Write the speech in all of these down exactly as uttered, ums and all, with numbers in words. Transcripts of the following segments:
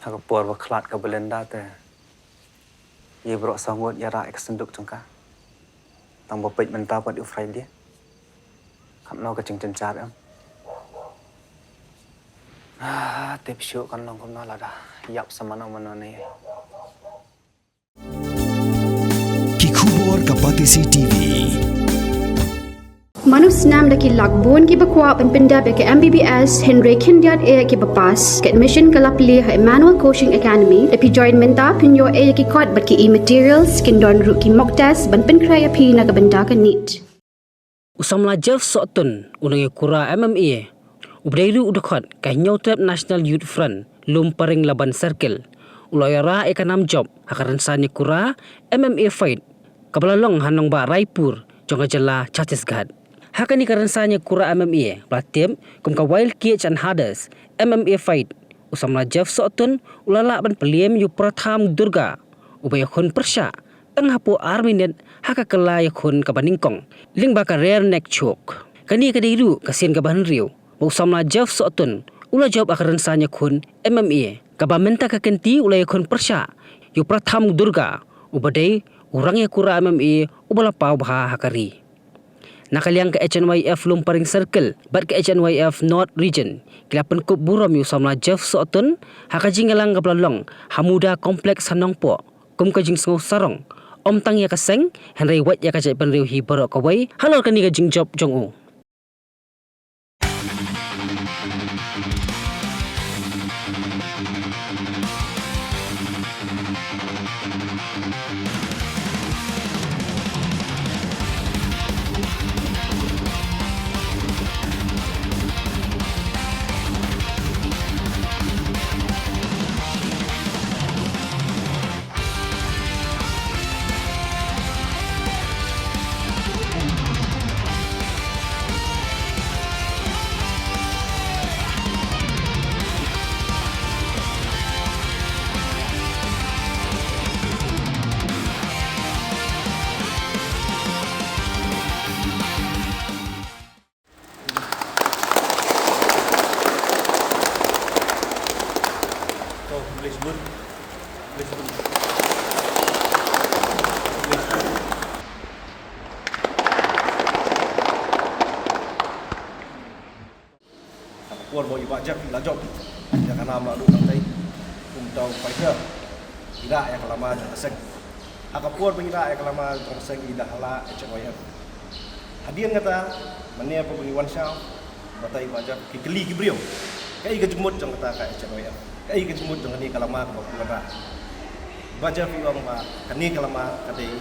Ha ka por ba khlad ka Belinda te, ïa baroh saw ngut ïa rah ïa ka synduk jong ka. Tang ba peit mynta pat u Friday. Katno ka jingjynjar em. Ah, tip shuh kan long kumno lada ïap sa mano mano ne. Ki khubor ka Batesi T V. Mano snam da ki lak bun kiba kwah ban pyndep ïa ka M B B S hynrei khyndiat eh kiba pass. Ka admission ka la plie ha Emmanuel Coaching Academy. Da phi join mynta phin ïoh eh ïa ki kot bad ki e-materials, kin don ruh ki mock test ban pynkhreh ïa phi na ka bynta ka NEET. U samla Jeff Sohtun, u nongïakura M M A, u ba dei ruh u dkhot ka Hynñiewtrep National Youth Front, Lumparing Laban Circle, u la ïarah ïa ka nam jop ha ka rynsan ïakura M M A fight kaba la long ha nongbah Raipur jong ka jylla Chhattisgarh. Ha kane ka rynsan ïakura M M A ba la tip kum ka Wild Cage and Hades M M A fight, u samla Jeff Sohtun u la lah ban pynliem ïa u Pratham Durga, uba ïakhun pyrshah tang hapoh ar minit ha ka kylla ïakhun kaba nyngkong lyngba ka rear neck choke. Kane ka dei ruh ka sien kaba hynriew ba u samla Jeff Sohtun u la jop ha ka rynsan ïakhun M M A, kaba mynta ka kynti u la ïakhun pyrshah ïa u Pratham Durga, uba dei u rangïakura M M A uba la paw bha ha ka ri. Na ka liang ka H N Y F Lumparing Circle bad ka H N Y F North Region ki la pynkup burom ïa u samla Jeff Sohtun ha ka jingïalang kaba la long ha Muda Complex ha Nongpoh kum ka jingsngew sarong, ym tang ïa ka seng hynrei wat ïa ka jaitbynriew hi baroh kawei halor kane ka jingjop jong u. Ha ka por ba i Bah Jeff i la jop ïa ka nam naduh nangtai kum u fighter, i rah ïa ka lama jong ka seng. Ha ka por ba i rah ïa ka lama jong ka seng, i da hala H N Y F. Hadien kata, mynne ba ngi wan shaw, batai i Bah Jeff, ki kylli ki briew, kaei ka jingmut jong kata ka H N Y F, kaei ka jingmut jong kane ka lama kaba phi wan rah. I Bah Jeff i ong ba kane ka lama ka dei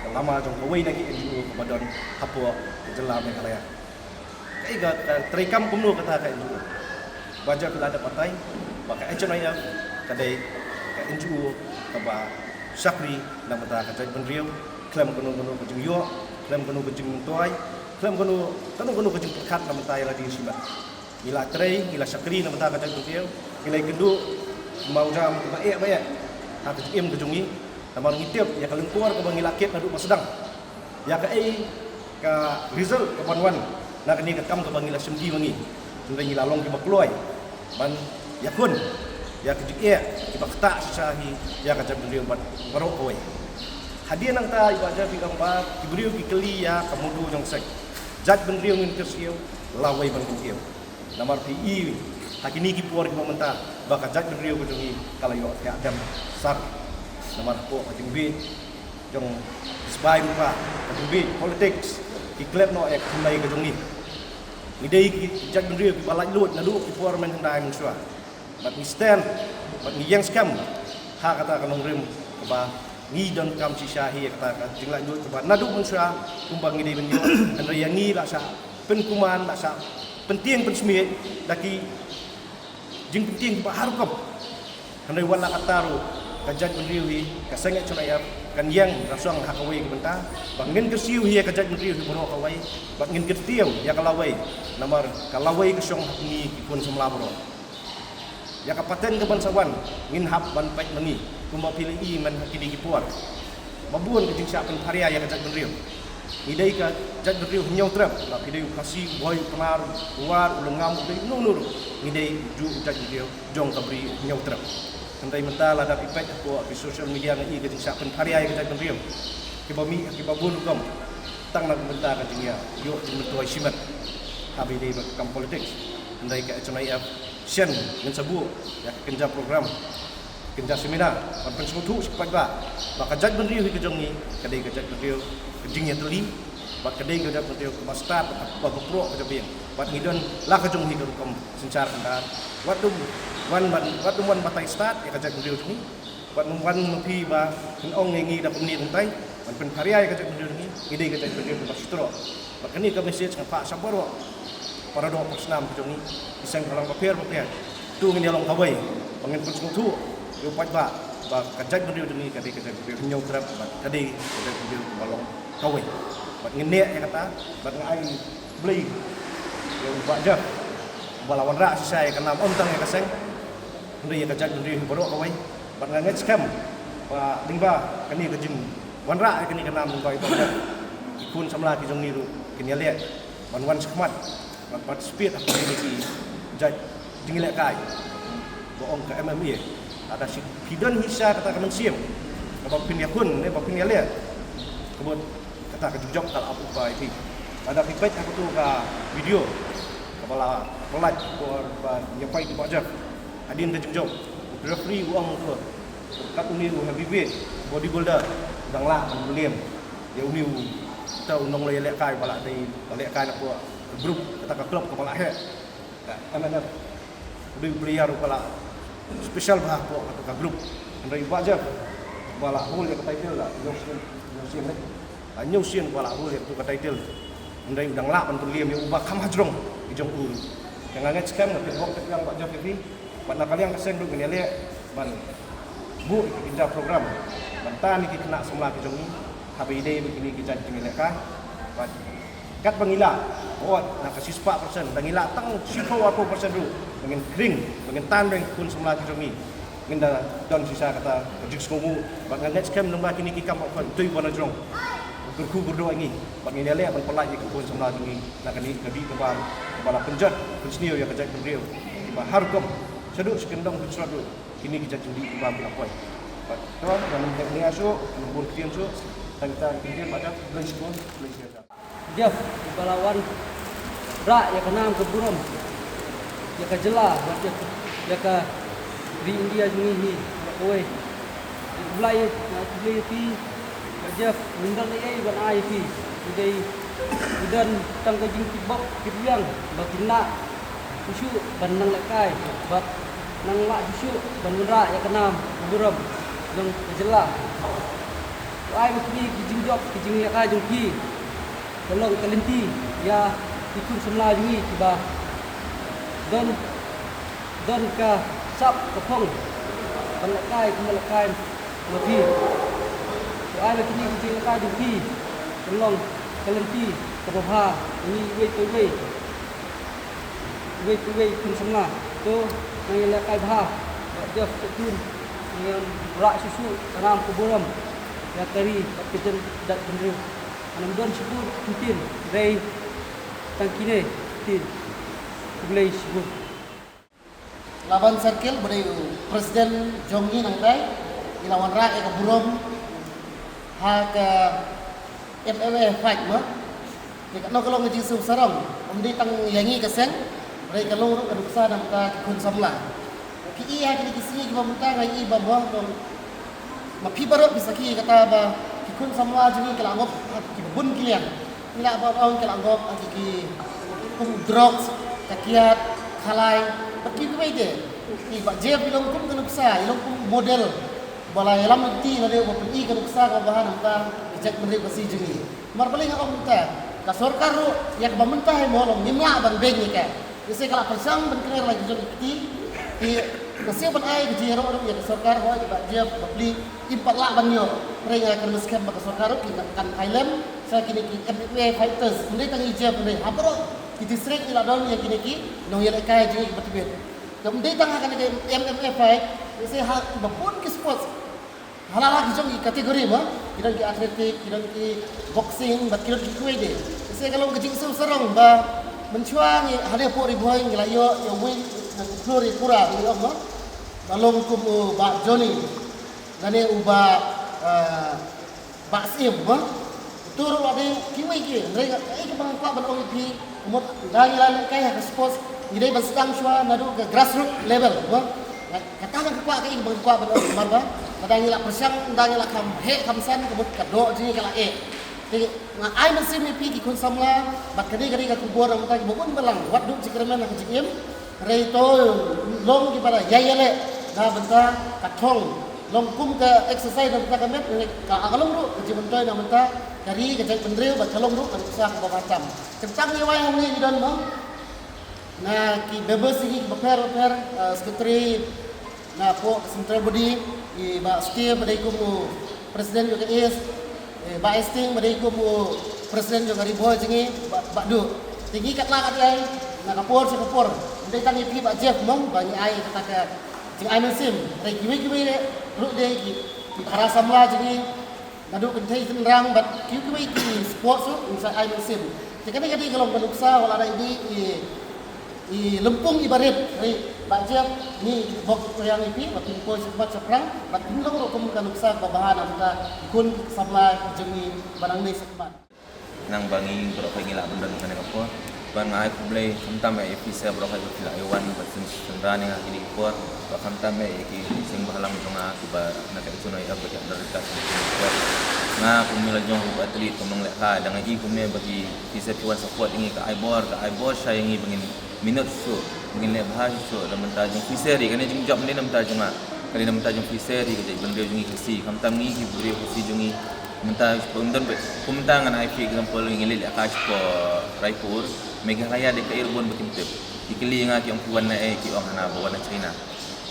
ka lama jong kawei na ki N G O kaba don hapoh ka jylla Meghalaya. Kaei ka, ka treikam kumno kata ka N G O? Bah Jeff i la dep batai ba ka H N Y F ka dei ka N G O kaba shakri na ka bynta ka jaitbynriew khlem kano kano ka jingïoh, khlem kano ka jingmyntoi, khlem kano kano kano ka jingpyrkhat na ka bynta ïa lade shimet. Ngi la trei, ngi la shakri na ka bynta ka jaitbynriew, ngi la ïakynduh mawjam ba eh ba eh ha ka jingim ka jong ngi. Namar ngi tip ïa ka lyngkor kaba ngi la kit naduh ba sdang. Ïa kaei ka result kaban wan na kane ka kam kaba ngi la shim ki ma ngi. Hynrei ngi la long kiba kloi ban ïakhun ïa ka jingeh kiba ktah shisha hi ïa ka jaitbynriew bad baroh kawei. Hadien nangta i Bah Jeff i ong ba ki briew ki kylli ïa ka mudui jong ka seng. Jaitbynriew ngin kyrsiew, lawei ban kyntiew. Namar phi i ha kine ki por kiba mynta ba ka jaitbynriew ka jong ngi ka la ïoh thiah dem sar. Namar hapoh ka jingbieit jong ki sbai rupa, ka jingbieit politics, ki klet noh ïa ka thymmai ka jong ngi. Ngi dei ki jaitbynriew kiba laitluid naduh ki por mynhyndai mynshuwa. Bad ngi stand, bad ngi ïeng skhem ha kata ka nongrim kaba ngi donkam shisha hi ïa kata ka jinglaitluid kaba naduh mynshuwa kumba ngi dei ban ïoh. Hynrei ïa ngi la shah pynkuman, la shah pyntieng pynsmiej da ki jingpyntieng kiba har rukom. Hynrei wat la katta ruh ka jaitbynriew hi, ka seng H N Y F kan ïeng ra shong ha kawei ka bynta ba ngin kyrsiew hi ïa ka jaitbynriew hi baroh kawei, bad ngin kyntiew ïa ka lawei. Namar ka lawei ka shong ha kine ki khun samla baroh. Ïa ka pateng kaban sa wan ngin hap ban peit ma ngi kumba phi la i man ha kine ki por. Ba bun ka jingshah pynpharia ïa ka jaitbynriew. Ngi dei ka jaitbynriew Hynñiewtrep, la phi dei u Khasi, u Bhoi, u Pnar, u War, u Lyngngam, u dei uno uno ruh, ngi dei u juh u jaitbynriew jong ka Bri Hynñiewtrep. Hynrei mynta lada phi peit hapoh ki social media nga i ka jingshah pynpharia ïa ka jaitbynriew kiba mih kiba bun rukom tang na ka bynta ka jingïa ïoh jingmyntoi shimet haba ïadei bad ka kam politics. Hynrei ka H N I F shen ngin sa buh ïa ka kynja program, kynja seminar ban pynsngewthuh sha ki paidbah ba ka jaitbynriew hi ka jong ngi ka dei ka jaitbynriew ka jingïatylli bad ka dei ka jaitbynriew kaba stad bad kaba baproh ka jabieng bad ngi don la ka jong hi ka rukom synshar khyndaar. Wat dum wan ban wat dum wan batai stad ïa ka jaitbynriew jong ngi. Wat dum wan ma phi ba phin ong ïa ngi da kumne kumtai ban pynpharia ïa ka jaitbynriew jong ngi. Ngi dei ka jaitbynriew kaba shu troh. Bad kane ka message nga phah sha baroh para doh para snam ka jong ngi ki seng bhalang bapher bapher. To ngin ïalong kawei ba ngin pynsngewthuh ïa u paidbah ba ka jaitbynriew jong ngi ka dei ka jaitbynriew hynñiew krep bad ka dei ka jaitbynriew kaba long kawei. Bad ngin neh ïa kata bad nga ai Blei ïa u Bah Jeff ba la wanrah shisha ïa ka nam ym tang ïa ka seng hynrei ïa ka jaitbynriew hi baroh kawei. Bad nga ngeit skhem ba lyngba kane ka jingwanrah ïa kane ka nam lyngba u Bah Jeff, ki khun samla ki jong ngi ruh kin ïaleh ban wan shakhmat ban participate ha kine ki jait jingïalehkai ba ong ka M M A. Lada shi phi don hi sha kata ka mynsiem kaba phin ïakhun ne ba phin ïaleh, ka bud kata ka jingjop ka la ap u Bah ïa phi. Lada phi peit ha kato ka video kaba la pynlait ko ba ïa peit u Bah Jeff. Hadien ka jingjop u referee u ong ko kat une u heavyweight bodybuilder u dang lah ban lem ïa une u, ta u nongleh lehkai ba la dei ba lehkai na ko ka group kata ka club kaba la heh ka M N F. U dei u player uba la special bha ko kata ka group. Hynrei u Bah Jeff ba la hold ïa ka title la ñiew sien, ñiew sien ne. La ñiew sien ba la hold ïa ka title. Hynrei u dang lah ban pynlem ïa uba kham hajrong ki jong u ruh. Te nga ngeit skhem nga pynbok te ïa u Bah Jeff ïa phi. Bad na ka liang ka seng ruh ngin ïaleh ban buh ïa ki kynja program ban tan ïa ki khynnah samla ki jong ngi haba ïadei bad kine ki jait jingïalehkai. Bad katba ngi lah, ot na ka shispah percent, lada ngi lah tang shiphew arphew percent ruh ba ngin khring, ba ngin tan ïa ki khun samla ki jong ngi. Ngin da don shisha kata ka jingsngewnguh bad nga ngeit skhem lyngba kine ki kam ba khot dei ban jrong. Kyrkhu kyrdoh ïa ngi bad ngin ïaleh ban pynlait ïa ki khun samla jong ngi na kane ka dih ka bar kaba la pynjot pynsniew ïa ka jaitbynriew. Ba har rukom shaduh shi kyndong pynshlur ruh kine ki jait jingdih ki bam ki la poi. Bad to ngan ym heh nia shuh, ngan ym bun ktien shuh. Tang kita ki ktien bad Jeff, Blei shibun, Blei shibun. Jeff, uba la wanrah ïa ka nam ka burom ïa ka jylla bad ïa ka ri India jong ngi hi baroh kawei. Ïa U Blei, ïa U Blei ïa phi, Bah Jeff, ngim don ei ei ban ai ïa phi. Ngi dei, ngi don tang ka jingtbok kitrwiang ba kin lah shuh shuh ban nang lehkai bad nang lah shuh shuh ban wanrah ïa ka nam ka burom jong ka jylla. To ai ba kine ki jingjop ki jinglehkai jong phi ka long ka lynti ïa ki khun samla jong ngi kiba don, don ka sap ka phong ban lehkai kumba lehkai ma phi. To ai ba kine ki jinglehkai jong phi kan long ka lynti kaba bha ïa ngi iwei pa iwei, iwei pa iwei khun samla. To nang ïalehkai bha, Bah Jeff Shetun, nang ïa wanrah shuh shuh ka nam ka burom ïa ka ri bad ka jaitbynriew. Ngan ym don shibun kyntien, hynrei tang kine ki ktien. Khublei shibun. Laban Circle ba dei u president jong ngi nangtai, i la wanrah ïa ka burom ha ka M M A fight mo. Te kano ka long ka jingsngewsarong, ym dei tang ïa ngi ka seng, hynrei ka long ruh ka nuksa na ka bynta ki khun samla. Ki i ha kine ki sngi kiba mynta nga i ba mo, ma phi baroh phi sakhi kata ba ki khun samla jong ngi ki la ngop ha kiba bun ki liang. Ngi lah ban ong ki la ngop ha ki, ki kum drugs, ka kiad, khalai bad kiwei de. Ki Bah Jeff i long kum ka nuksa, i long kum model ba la ïalam lynti lane ba pyni ka nuksa kaba bha na ka bynta ka jaitbynriew Khasi jong ngi. Namar balei nga ong mynta, ka sorkar ruh ïa kaba mynta hi mo long ngim lah ban beiñ ïa ka. Lehse ka la pyrshang ban kner la ki jong ki kti. Te ka siew ban ai ka jingïaroh ruh ïa ka sorkar, hooid Bah Jeff bapli im pat lah ban ïoh. Hynrei nga kyrmen skhem ba ka sorkar ruh kan, kan ai lem sha kine ki M M A fighters. Ym dei tang i Jeff, hynrei ha baroh ki district ki la don ïa kine ki nongïalehkai jong ngi kiba tbit. Te ym dei tang ha kane ka M M A fight, lehse ha kiba bun ki sports. Ha la la ki jong ki category mo, ki don ki athletic, ki don ki boxing bad ki don ki kiwei de. Lehse ka long ka jingsngewsarong ba mynshuwa ngi hangne hapoh Ri Bhoi ngi la ïoh ïa uwei na u khlur ïa Kura ngi ong mo. Ka long kum u Bah Johnny lane u Bah, eh, Bah Syiem, ha? Utu ruh la dei kiwei kiwei. Hynrei kaei kaba nga kwah ban ong ïa phi, ka mut ynda ngi la lehkai ha ka sports, ngi dei ban sdang shuwa naduh ka grassroots level, ha? Kata nga kwah, kaei kaba nga kwah ban ong, namar ba lada ngi la pyrshang, ynda ngi la kham heh kham san, ka mut ka doh jong ngi ka la eh. Te nga ai mynsiem ïa phi ki khun samla, bad kane ka dei ka khubor na ka bynta kiba bun balang, wat duh jingkyrmen ha ka jingim. Hynrei to long kiba la ïai ïaleh na bynta ka thong. Long kum ka exercise na bynta ka met, hynrei ka, ka long ruh ka jingmyntoi na bynta ka ri, ka jaitbynriew, bad ka long ruh ka nuksa kaba bha tam. Kynsan ngi wai hangne ngi don mo na ki members ngi kiba pher bapher, eh, secretary, na pdeng central body, i Bah Steve ba dei kum u president jong ka East, eh, Bah Esting ba dei kum u president jong ka Ri Bhoi jong ngi, Bah, Bah Duh. Te ngi katba katba na ka por sha ka por, ym dei tang ïa phi Bah Jeff mo ba ngi ai kata ka jingai mynsiem, hynrei kiwei kiwei ruh dei ki, ki para samla jong ngi, naduh kynthei shynrang bad kiwei kiwei ki sports ruh ngi sa ai mynsiem. Te kane ka dei ka long ka nuksa wat la dei i, i lympung iba rit, hynrei Bah Jeff, ngi bok tang ïa phi ba phin poi shakhmat shaphrang bad phin long ruh kum ka nuksa kaba bha na ka bynta ki khun ki samla jong ngi ba nang dei shakhmat. Nang ba ngi baroh ngi lah ban don kane ka por. Bad nga ai khublei khamtam ïa phi sa baroh ba phi lah ïa wan bad sngewsynran ïa nga kine ki por. Bad khamtam ïa ki seng bhalang jong nga kiba na ka H N Y F ba ki don ryngkat kine ki por. Nga kum i la jong u athlete, kum nonglehkai, dang i kum ba ki phi sa phi wan support ïa ngi, ka ai bor, ka ai bor sha ïa ngi ba ngin minot shuh, ba ngin leh bha shuh na bynta jong phi sa ri, kane jingjop ne na bynta jong nga, kane na bynta jong phi sa ri, ka jaitbynriew jong ngi Khasi, khamtam ngi ki briew Khasi jong ngi. Mynta kum don ba, kum mynta ngan ai phi example, ngi leit lehkai shapoh Raipur, Meghalaya dei ka ri bun ba kim tip. Ki kylli nga ki ong phi wan na ei, ki ong hana ba wan na China.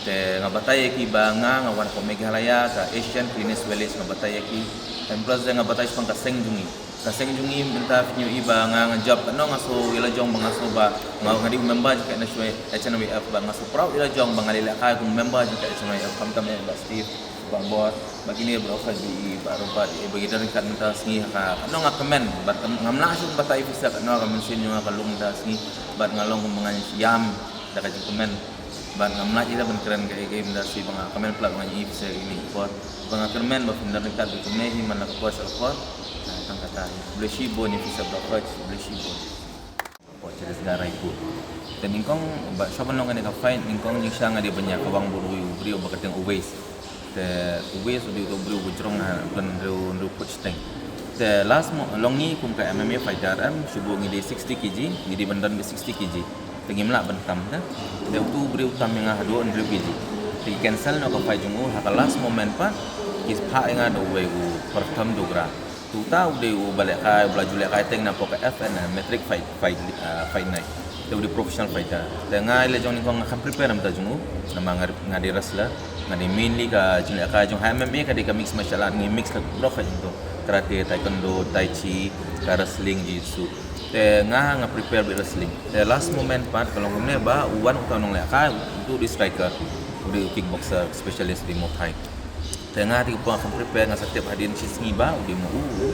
Te nga batai ïa ki ba nga, nga wan hapoh Meghalaya, ka Asian Cleanest Village, nga batai ïa ki. And plus de nga batai shaphang ka seng jong ngi. Ka seng jong ngi mynta phin ïohi ba nga, nga jop katno nga sngew ïa la jong ba nga sngew ba nga, nga dei u member jong ka H N Y F, ba nga sngew proud ïa la jong ba nga leit lehkai kum member jong ka H N Y F, khamtam eh Bah Steve, Bah Bor, ba kine baroh ka dei, Bah Robert, eh, ba ki don ryngkat mynta sngi ha ka, katno nga kmen, bad ngam lah shuh ban batai phi sa katno ka mynsiem jong nga ka long mynta sngi, bad nga long kum ba ngan ïam da ka jingkmen. Bad ngam lah ïa ban kren kaei kaei mynta sngi ba nga kmen palat ba ngan ïohi phi sa kine ki por. Ba nga kyrmen ba phin don ryngkat bad kumne hi man la ka por sha ka por. Tang kata hi. Khublei shibun ïa phi sa baroh, khublei shibun. Hapoh Chhattisgarh Raipur. Te nyngkong ba shuwa ban long kane ka fight, nyngkong jingshisha nga dei ban ïa kawang bad uwei u briew ba kyrteng Uwais. Te Uwais u dei uto u briew ba jrong ha, ban hynriew, hynriew phew shiteng. Te last mo, long ngi kum ka M M A fighter em, shu buh ngi dei sixty K G, ngi dei ban don beit sixty K G. Te ngim lah ban tam te. Te uto u briew u tam ïa nga haduh hynriew K G. Te ki cancel noh ka fight jong u ha ka last moment pat, ki phah ïa nga da uwei u Pratham Dogra. Te uta u dei uba lehkai, uba la ju lehkai teng napoh ka F N M, Matric Fight, Fight, ah, Fight Night. Te u dei professional fighter. Te nga i la jong nyngkong nga khlem prepare na bynta jong u, namar nga, nga dei wrestler. Nga dei mainly ka jinglehkai jong, ha M M A ka dei ka mixed martial art, ngi mix ka baroh ka jingto. Karate, taekwondo, tai chi, ka wrestling, jiu-jitsu. Te nga, nga prepare beit wrestling. Te last moment pat ka long kumne ba u wan uta u nonglehkai, uto u dei striker, u dei u kickboxer specialist, u dei Muay Thai. Te nga te kaba nga khlem prepare, nga sa tip hadien shi sngi ba u dei mo u, u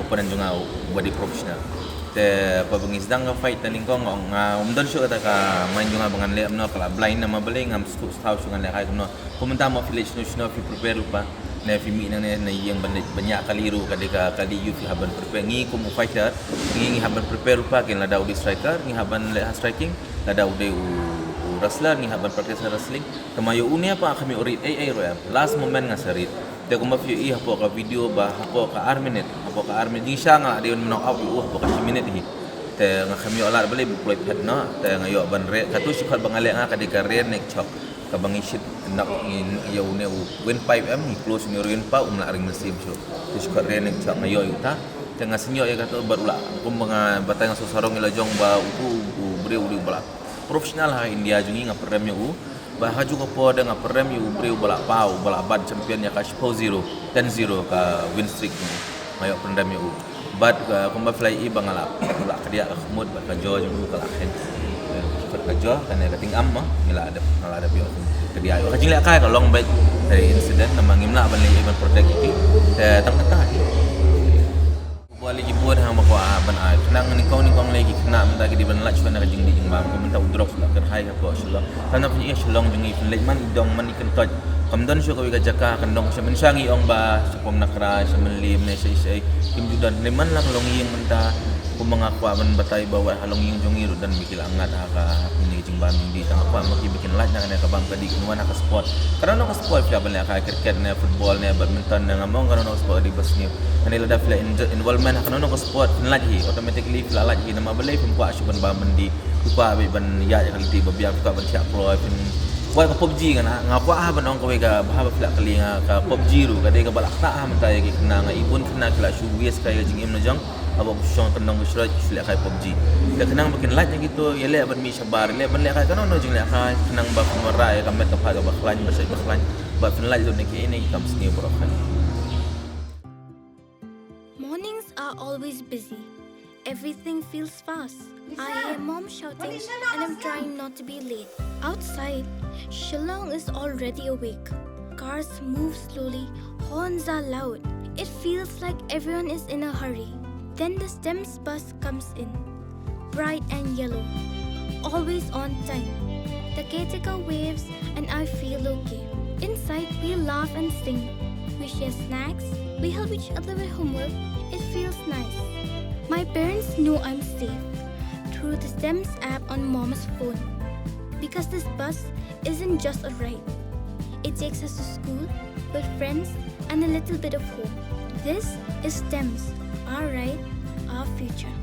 opponent jong nga uba dei professional. Te haba ngi sdang ka fight te nyngkong nga, nga ym don shuh kata ka mind jong nga ba ngan leh kumno, ka la blind namar balei ngam sngewthuh shuh ngan lehkai kumno. Kumta mo phi leit shano shano phi prepare lypa, ne phi mih nangne na ïing ban leit ban ïa kali ruh ka dei ka kali ïa u, phi hap ban prepare. Ngi kum u fighter, ngi, ngi hap ban prepare lypa, kin lada u dei striker ngi hap ban leh ha striking, lada u dei u, u wrestler ngi hap ban practice ha wrestling. Te ma ïa une pat nga khlem ïoh rit ei ei ruh em. Last moment nga sa rit. Te kumba phi ïohi hapoh ka video ba hapoh ka ar minit, hapoh ka ar minit jingshisha nga la dei ban knock out ïa u hapoh ka shi minit hi. Te nga khlem ïoh lad balei ba u kloi phet noh. Te nga ïoh ban reh, kato shi khot ba nga leh nga ka dei ka rear neck choke. Kaba ngi shit knock, ngi, ïa une u windpipe em, ngi close une u windpipe, um lah ring mynsiem shuh. Te shi khot rear neck choke nga ïoh ïa uta. Te nga sngewthuh ïa kato bad u la, kumba nga batai nga sngew sarong ïa la jong ba uto u briew u dei uba la professional ha India jong ngi, nga pynrem ïa u. Ba ha kajuh ka por de nga pynrem ïa u briew ba la paw, ba la bat champion ïa ka shiphew zero, ten zero ka win streak jong u. Nga ïoh pynrem ïa u. Bad, uh, kumba phi la ïohi ba nga la, la kdiah ka khmut bad ka jaw jong u ka la khein. Eh, ka jaw, kane ka tyngam mo, ngi la dep, nga la dep ïoh kdiah ïa u. Ka jinglehkai ka long beit, eh, incident, namar ngim lah ban leh ban protect ïa ki. Eh, tang kata hi. Ba leh ki bun hangba kwah Ban ai khnang nyngkong nyngkong lei ki khynnah mynta ki dei ban lait shuwa na ka jingdih jingbam. Ka mynta u drug la kyrhai hapoh Shillong. Tang na phi ïa Shillong jong ngi phin leit man i dong man i kyntoit. Kam don shuh kawei ka jaka kan dong sha mynsang i ong ba sha Pom Nakra sha Mylliem ne sha i sha i kim ju don. Lei man la ka longïing mynta. Kumba nga kwah ban batai ba wat ha longïing jong ngi ruh don ba ki la ngat ha ka ha kine ki jingbam jingdih. Tang nga kwah ma ki ba kin lait na kane ka bam ka dih kin wan ha ka sport. Kano kano ka sport phi lah ban leh kai, cricket ne, football ne, badminton ne, nga mong kano kano ka sport ka dei ba sniew. Kane lada phi la in- involvement ha kano kano ka sport phin lait hi, automatically phi la lait hi. Namar balei phim kwah shuh ban bam ban dih, phi kwah beit ban ïaid ïa ka lynti ba biang, phi kwah ban thiah kloi, phin kwah ka PUBG. Nga na nga kwah ha ban ong kawei ka bha ba phi la kylli nga ka PUBG ruh ka dei kaba la ktah ha mynta ïa ki khynnah. Nga i bun khynnah ki la shu waste kai ka jingim na jong haba u shong kyndong ka shroj shu leh kai PUBG. Te khnang ba kin lait na kito ïa leh ban mih shabar, ïa leh ban leh kai kano kano jingleh kai khnang ba phin wanrah ïa ka met ka phad kaba khlaiñ ba shait ba khlaiñ. Ba phin lait lut na ki ine ki kam sniew baroh khnang. Mornings are always busy. Everything feels fast. I hear mom shouting and I'm trying not to be late. Outside, Shillong is already awake. Cars move slowly, horns are loud. It feels like everyone is in a hurry. Then the STEMS bus comes in. Bright and yellow. Always on time. The caretaker waves and I feel okay. Inside, we laugh and sing. We share snacks. We help each other with homework. It feels nice. My parents know I'm safe through the STEMS app on mom's phone. Because this bus isn't just a ride, it takes us to school, with friends, and a little bit of hope. This is STEMS, our ride, our future.